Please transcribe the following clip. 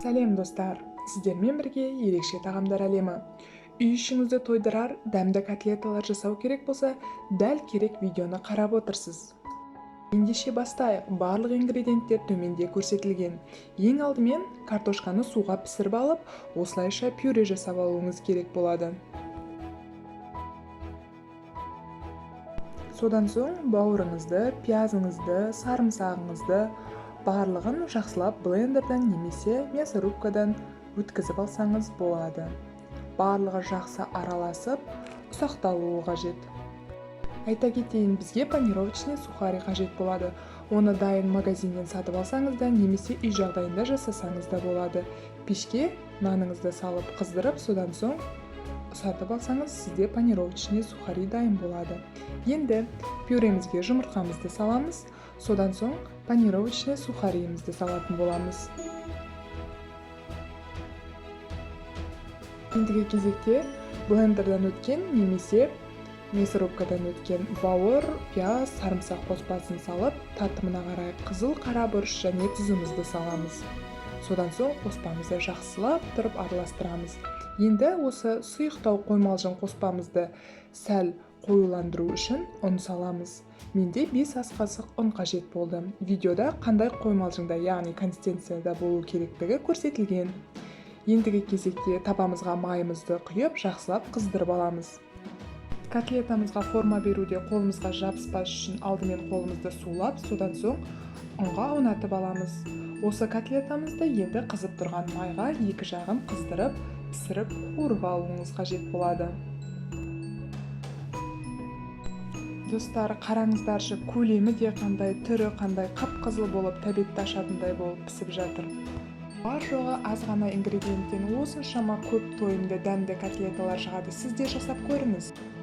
Сәлем, достар! Сіздермен бірге Ерекше тағамдар әлемі. Үй ішіңізді тойдырар дәмді котлеталар жасау керек болса, дәл керек видеоны қарап отырсыз. Ендеше бастайық. Барлық ингредиенттер төменде көрсетілген. Ең алдымен картошканы суға пісіріп алып, осылайша пюре жасап алуыңыз керек болады. Содан соң бауырыңызды, пиязыңызды, сарымсағыңызды барлығын жақсылап блендерден немесе мясорубкадан өткізіп алсаңыз болады. Барлығы жақсы араласып, ұсақталуы қажет. Айта кетейін, бізге панировочный сухари қажет болады. Оны дайын магазиннен сатып алсаңыз да, немесе үй жағдайында жасасаңыз да болады. Пешке наныңызды салып қыздырып, содан соң ұсатып алсаңыз, сізде панировочный сухари дайын болады. Енді пюремізге жұмыртқамызды саламыз, содан соң панировочный сухариімізді салатын боламыз. Ендігі кезекте блендерден өткен немесе мясорубкадан өткен бауыр, пияз, сарымсақ қоспасын салып, татымына қарай қызыл қара бұрыш және тұзымызды саламыз. Содан соң қоспамызды жақсылап тұрып араластырамыз. Енді осы сұйықтау қоймалжың қоспамызды сәл қоюландыру үшін ұн саламыз. Менде 5 ас қасық ұн қажет болды. Видеода қандай қоймалжыңда, яғни консистенцияда болу керектігі көрсетілген. Ендігі кезекте табамызға майымызды құйып, жақсылап қыздырып аламыз. Котлетамызға форма беруде қолымызға жабыспас үшін алдымен қолымызды сулап, содан соң ұнға аунатып аламыз. Осы котлетамызды енді қызып тұрған майға екі жағын қыздырып, пісіріп, қуырып алуыңыз қажет болады. Достар, қараңыздаршы, көлемі де қандай, түрі қандай, қып-қызыл болып, тәбетті ашатындай болып пісіп жатыр. Бар жоғы аз ғана ингредиенттен осыншама көп тойымды дәмді котлеталар шығады. Сіз де жасап көріңіз.